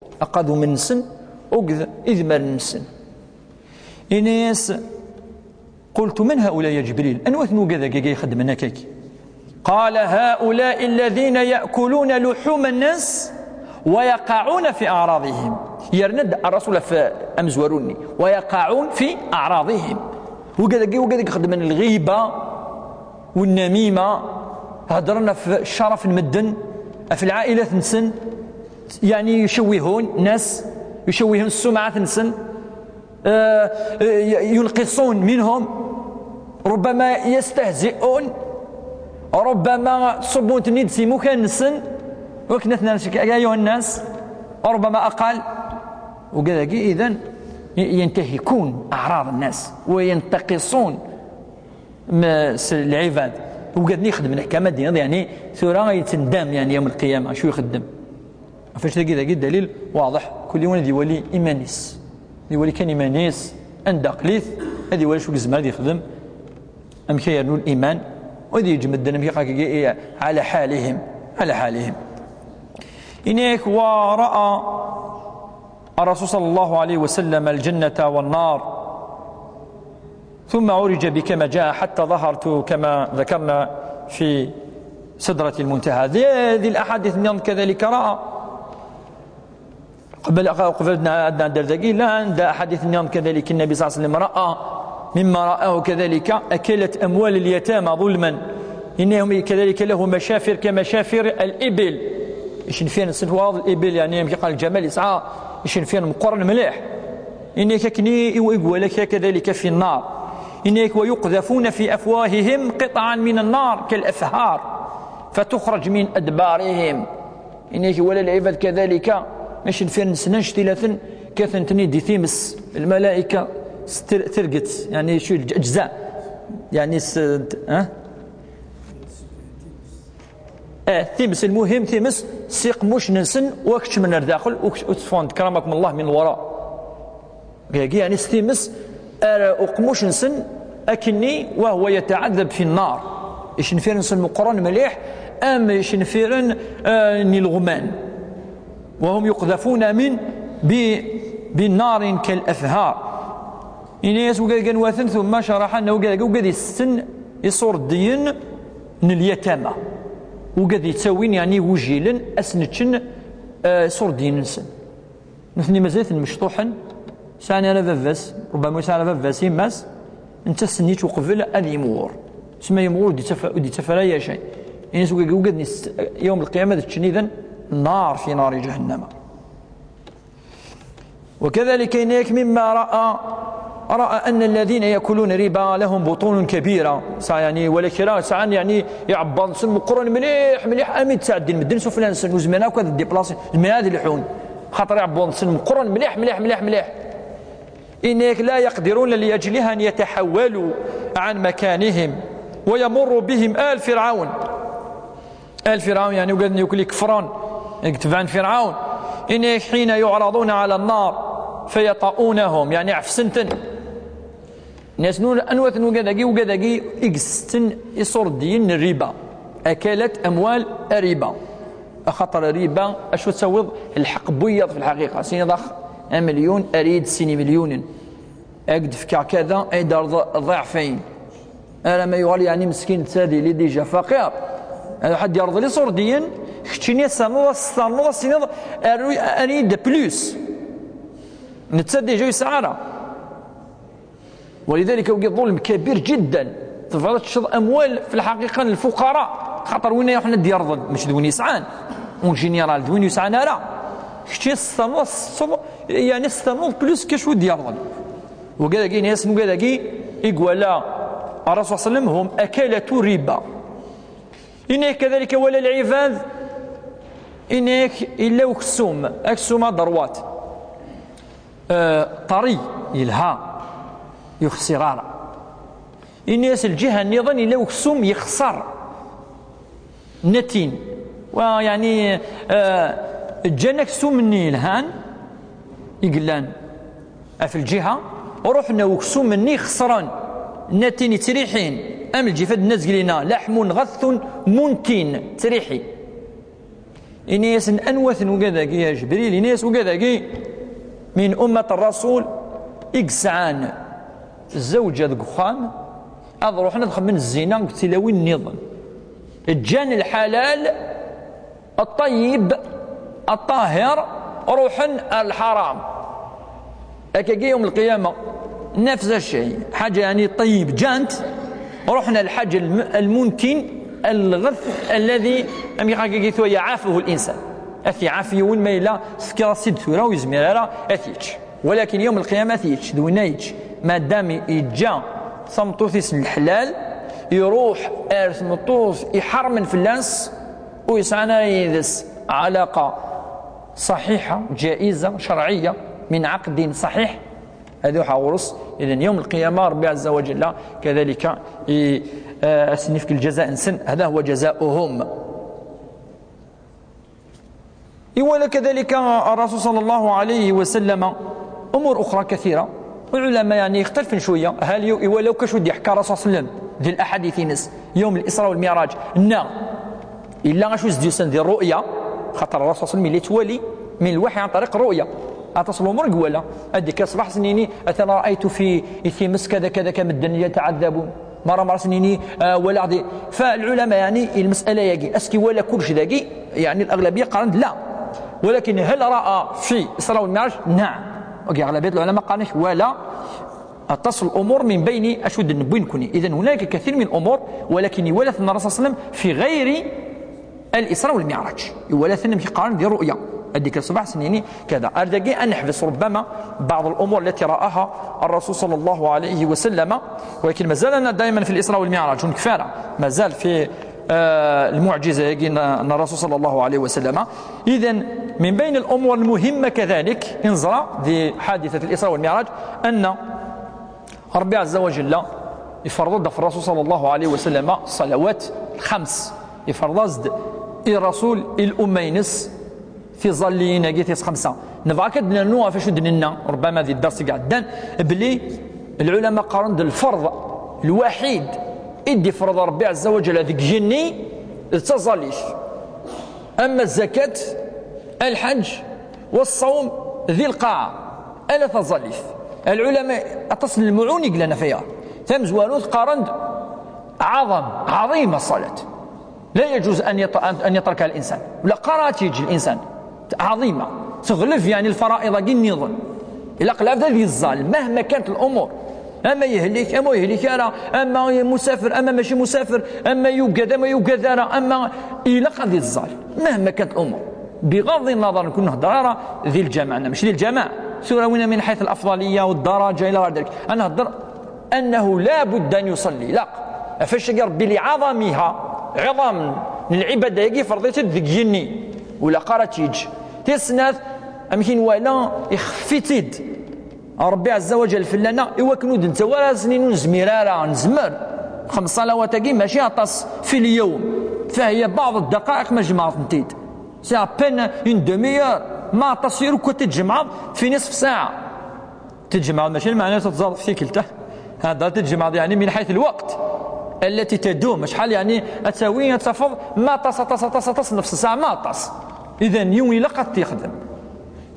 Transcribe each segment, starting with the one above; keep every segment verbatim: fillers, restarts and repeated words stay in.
aqadum-nsen akked idmaren-nsen. Ini-as: "قلت: من هؤلاء يا جبريل؟ Anwa-ten wigad-agi i ixeddmen akka-agi?" قال: "هؤلاء الذين يأكلون لحوم الناس ويقعون في أعراضهم." Yerna-d Rasul ɣef amezwaru-nni: "ويقعون في أعراضهم." Wigad-agi, wigad i ixeddmen lɣiba, والنميمة، heddren ɣef ccerf n medden, ɣef lɛailat-nsen, يعني يشوهون الناس، يشوهون السمعة-nsen، آه، آه، ينقصون منهم، ربما يستهزئون، ربما تصبون تنيد سيموكان نسن، وكنا أيها الناس، ربما أقل، وكذا إذن ينتهكون أعراض الناس وينتقصون م-، س-، العباد. وقد نخدم نحكي ما دين، يعني، ثورة يتندم، يعني، يوم القيامة، شو يخدم؟ فاش تلقي ذاك الدليل واضح، كل يوم هذه يولي إيمانيس، يولي كان إيمانيس، عند قليث، هذه يولي شو زمان يخدم، أم كي يرنو الإيمان، وهذه يجمد لنا على حالهم، على حالهم. إنك ورأى الرسول صلى الله عليه وسلم الجنة والنار، ثم عرج بي كما جاء حتى ظهرت كما ذكرنا في سدرة المنتهى. هذه الأحاديث نظن كذلك رأى. قبل، قبل أن ندير ذاك، لا، عند أحاديث نظن كذلك النبي صلى الله عليه وسلم رأى مما رآه كذلك أكلت أموال اليتامى ظلما. إنهم كذلك له مشافر كمشافر الإبل. يشنفين سنوار الإبل، يعني، يمشي قال الجمال يسعى، يشنفين مقرن مليح. إنك كني يقول لك كذلك في النار. إنك ويقذفون في أفواههم قطعا من النار كالأفهار فتخرج من أدبارهم. إنك ولا العباد كذلك مش نفير نسناش ثلاثا كثن تني دي ثيمس الملائكة ستر-، ترقت، يعني، شو الج-، أجزاء، يعني، س-، ها؟ آه، ثيمس، المهم ثيمس سيق مش ننسن وكتش من الداخل وكتش وتفوند كرمكم الله من الوراء. يعني ستيمس أرى أقموش نسن أكني وهو يتعذب في النار. يشنفير نسن مقرن مليح، أم يشنفيرن، آه، ني الغمان. وهم يقذفون من ب-، بالنار كالأفهار. إنيس وقال قنواتن ثم شرح أنه قال، قال يستن يصور الدين اليتامى. وقد يتسوين يعني وجيلن أسنتشن، آه، يصور الدين نسن. Nutni mazal-iten mecṭuḥen, sɛan ala baba-s, ربما yesɛa ala baba-s, yemma-s, netta ssnen-itt uqbel ad yimɣur. Sma yimɣur ur d-yettaf-, ur d-yettaf ara ya cay. Ini-as ugad-, ugad-nni s-, يوم القيامة ad ččen idan نار في نار جهنم. وكذلك إنك مما رأى، رأى أن الذين يأكلون الربا لهم بطون كبيرة. Sɛan, يعني, wala kra, sɛan, يعني, iɛebbaḍ-nsen meqqren mliḥ, mliḥ, armi d-ttɛeddin medden sufella-nsen, ur zmiren akk ad déplacer, ur zmiren ad lḥun. Xaṭer iɛebbuḍ-nsen meqqren mliḥ, mliḥ, mliḥ, mliḥ. إنك لا يقدرون لأجلها أن يتحولوا عن مكانهم ويمر بهم آل فرعون. آل فرعون، يعني، وقال يكلي كفران، يكتب عن فرعون. إنك حين يعرضون على النار فيطؤونهم، يعني، عفسنتن. Nnas nun anwa-ten wigad-agi, wigad-agi i yesten iṣurdiyen n rriba. أكلت أموال الربا. Axaṭer rriba, acu ad tawiḍ? Lḥeqq n wiyaḍ fi lḥaqiqa. Siniḍ ax amelyun, ar-iyi-d sin imelyunen. Ad k-d-fkeɣ kada, ad yi-d-terreḍ ḍiɛfayen. Ara ma yuɣal yeɛni meskin, netta ad yili déjà faqir. Ad ḥedd yerḍel iṣurdiyen, keččini ad ternuḍ, ad s-ternuḍ, ad s-tiniḍ, "Aru-, ar-iyi-d plus." Netta déjà ur yesɛi ara. ولذلك وقت ظلم كبير جدا. تبغى تشرب أموال في الحقيقة للفقراء، خاطر وين يروح ندي يرضل، مش دوين يسعان. En général دوين يسعان أرى. كشي ستانو، يعني ستانو plus كاش ودي يرضل. وقال لك ناس، وقال لك يقول لا، الرسول صلى الله عليه وسلم هم أكلة ربا. إنك كذلك ولا العباد، إنك إلا وكسوم، أكسوم ضروات. آه، طري، يلها، يخسر راه. إني أس الجهة النظام إلا وكسوم يخسر. نتين. ويعني، آه، جانا كسوم النيل هان، يقلان. في الجهة، رحنا وكسوم النيل خسران. نتين تريحين. أم الجفة الناس قلنا، لحم غث منتين تريحي. Ini-asen: "Anwa-ten ugad-agi, ya Ǧebril?" Ini-as: "Ugad-agi min ummat Rasul i yesɛan zzawǧa deg uxxam, ad ruḥen ad xemmen zzina deg tilawin nniḍen. Ǧǧan lḥalal, ṭṭayyib, ṭṭahir, ruḥen ar lḥaram." Akkagi yawm lqiyama, nafs ccay, ḥaǧa, yani, ṭayyib, ǧǧan-t, ruḥen ar lḥaǧa lm-, lmumkin, lɣeth, alladhi, amek akka, yaɛafuhu linsan. Ad t-iɛaf yiwen ma yella tefkiḍ-as-id tura ur yezmir ara ad t-yečč. Walakin yawm lqiyama ad t-yečč, d winna yečč. Madam yeǧǧa tameṭṭut-is n leḥlal, iruḥ ar tmeṭṭut iḥermen fell-as, ur yesɛan ara yid-s ɛalaqa ṣaḥiḥa, ǧaiza, cerɛiya, min ɛaqdin ṣaḥiḥ, ad iruḥ ɣur-s. Idan yawm lqiyama Rebbi ɛezza wa ǧalla kadalika i, eh, ad sen-ifk lǧaza-nsen, hada huwa ǧazauhum. Iwala kadalika Rasul sallallahu alayhi wa sallam umur uxra kathira. Ulama, yani, ixtalfen cwiya. Hal yu-, iwala akk acu d-iḥka Rasul sallam di laḥadit-ines yawm l-Isra wal Miɛraj, neɣ illa acu s-d-yusan di rru'ya, xaṭer Rasul sallam yella yettwali min lwaḥi an tariq rru'ya. Aṭas n lumuṛ i iwala. Ad d-ikker ṣṣbeḥ s-nini: "Atan ra'aytu fi times kada kada ka medden yatɛadabun." Mara mara s-nini, ah, walaɣ di. Fa lɛulama, yani, lmasala-yagi, est-ce que iwala kullec dagi? Yani, alaɣlabiya qqaren-d la. Walakin hal ra'a fi Isra wal Miɛraj? Naɛam. Ok, aɣlabiya lɛulama qqaren-ak wala aṭas n lumuṛ min bayni acu d-newwi nekni. Idan, hunaka kathir min lumuṛ, walakin iwala-ten Rasul sallam fi ɣayri Al-Isra wal Miɛraj. Iwala-ten amek qqaren di rru'ya. Ad d-ikker ṣṣbeḥ s-nini kada. Ar dagi ad neḥbes rubbama baɛḍ al-umur allati ra'aha ar-Rasul sallallahu alayhi wa sallam. Walakin mazal-aneɣ dayman fi al-Isra wal Miɛraj, ur nekfi ara. Mazal fi, eh, lmuɛǧiza-yagi n, n Rasul sallallahu alayhi wa sallam. Idan, min bayn al-umur al-muhimma kadalik, i neẓra di ḥadithat al-Isra wal Miɛraj, anna Ṛebbi ɛezza wa ǧalla iferḍ-d ɣef Ṛṛasul sallallahu alayhi wa sallam ṣṣalawat lxams. Iferḍ-as-d i Ṛṛasul, i lumma-ines, tiẓalliyin-agi tis xemsa. Nebɣa kan ad d-nernu ɣef wacu d-nenna, rubbama di ddersi iɛeddan, belli lɛulama qqaren-d lferḍ lwaḥid i d-ifreḍ Ṛebbi ɛezza wa ǧalla deg yigenni d taẓallit. Ama zzakat, alḥaǧ, waṣṣawm, di lqaɛa, ala taẓallit. Lɛulama, aṭas n lmuɛun i yellan ɣef waya. Tamezwarut, qqaren-d: "Ɛaḍam, ɛaḍima ṣṣalat. La yaǧuz an yat-, an, an yatrakaha linsan." Ur ilaq ara ad tt-yeǧǧ linsan. Ɛaḍima. Teɣleb, yani, lfara'iḍ-agi nniḍen. Ilaq lɛebd ad yeẓẓal, mahma kanat lumur. Ama yehlik, ama ur yehlik ara, ama musafir, ama mačči musafir, ama yugad, ama yugad ara, ama ilaq ad yeẓẓal, mahma kanat lumur. Biɣaḍ nnaḍer, nekk ur nhedder ara di lǧamaɛ, neɣ mačči di lǧamaɛ. Tura win min ḥayt al-afḍaliya wa ddaraja ila ɣer dalik. Ad nhedder annahu la budda an yusalli. Ilaq. Ɣef wacu-agi? Rebbi liɛaḍamiha, iɛḍam n lɛibada-agi, ferḍ-itt-id deg yigenni. Ur ilaq ara ad tt-yeǧǧ. Tis snat, amek i nwala, ixef-itt-id Ṛebbi ɛezza wa ǧal fell-aneɣ, i wakken ur d-nettawi ara ass-nni ur nezmir ara, nezmer. Xems ṣalawat-agi mačči aṭas fi l-yawm, fahiya baɛḍ ddaqa'iq ma jemɛeɣ-tent-id. C'est à peine une demi-heure, ma aṭas i rukkat i tjemɛeḍ fi nisf saɛa. Tjemɛeḍ mačči lmeɛna ad tẓadeḍ fi tikkelt, ah. Hada tjemɛeḍ, yani, min ḥayt lweqt allati tadum, acḥal, yani, ad tawi, ad tafeḍ, ma aṭas, aṭas, aṭas, aṭas, nefs saɛa, ma aṭas. Idan, yiwen ilaq ad t-yexdem.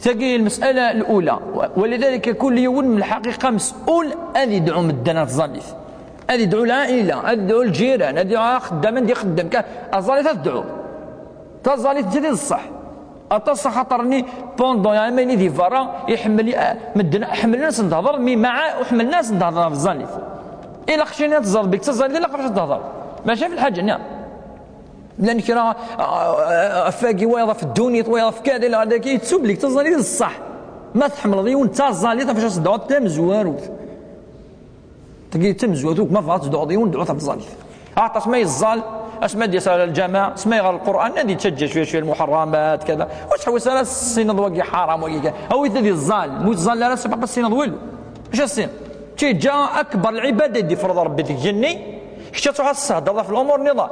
Tagi lmasala lula. Walidalik, kul yiwen lḥaqiqa mes'ul ad idɛu medden ɣer tẓallit. Ad idɛu lɛaila, ad idɛu lǧiran, ad idɛu axeddam, ad ixeddem. Ka-, aẓallit ad tdɛu. Taẓallit mačči d ṣṣeḥ. Aṭas axaṭer-nni pendant, yani, ma yili di berra, iḥemmel, eh, medden ḥemmlen ad sen-tehder, mi maɛa ur ḥemmlen ad sen-tehder ɣef tẓallit. Ilaq cini ad teẓreḍ belli d taẓallit, ilaq ɣef ad tehder. Mačči ɣef lḥaǧa-nni. Llan kra, ah, ah, ɣef wagi, wayeḍ ɣef ddunit, wayeḍ ɣef kada, ila dagi, yettu belli d taẓallit d ṣṣeḥ. Ma tḥemmleḍ yiwen d taẓallit, ɣef wacu ad s-tedɛuḍ tamezwarut? Tagi d tamezwarut, ma tebɣiḍ ad tedɛuḍ yiwen, dɛu ɣef tẓallit. Aṭas ma yeẓẓal, asma d-yas ɣer lǧamaɛ, asma yeɣra Lqur'an, ad yettaǧǧa cwiya, cwiya lmuḥerramat, kada. Ur ttḥewwis ara tessineḍ wagi ḥaram, wagi kan. Awit ad yeẓẓal, ma ur yeẓẓal ara, sebab ad tessineḍ walu. Acu ad tessineḍ? Teǧǧa akbar lɛibada i d-ifreḍ Ṛebbi deg yigenni, kečč ad truḥ ad tessehdeḍ ɣef lumuṛ nniḍen.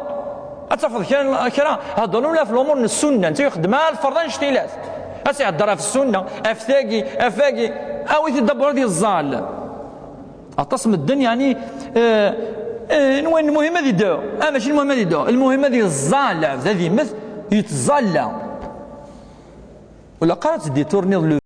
Ad tafeḍ kra, kra heddren ula ɣef lumuṛ n ssunna, netta yexdem ara lferḍ annect-ilat. Ad s-ihedder ɣef ssunna, ɣef tagi, ɣef wagi, awit-id abrid yeẓẓal. Aṭas medden, yani, eh, eh, nwan lmuhim ad idɛu. Ah, mačči lmuhim ad idɛu. Lmuhim ad yeẓẓal lɛebd, ad yemmet, yettẓalla. Ur ilaq ara ad tt-détourniḍ le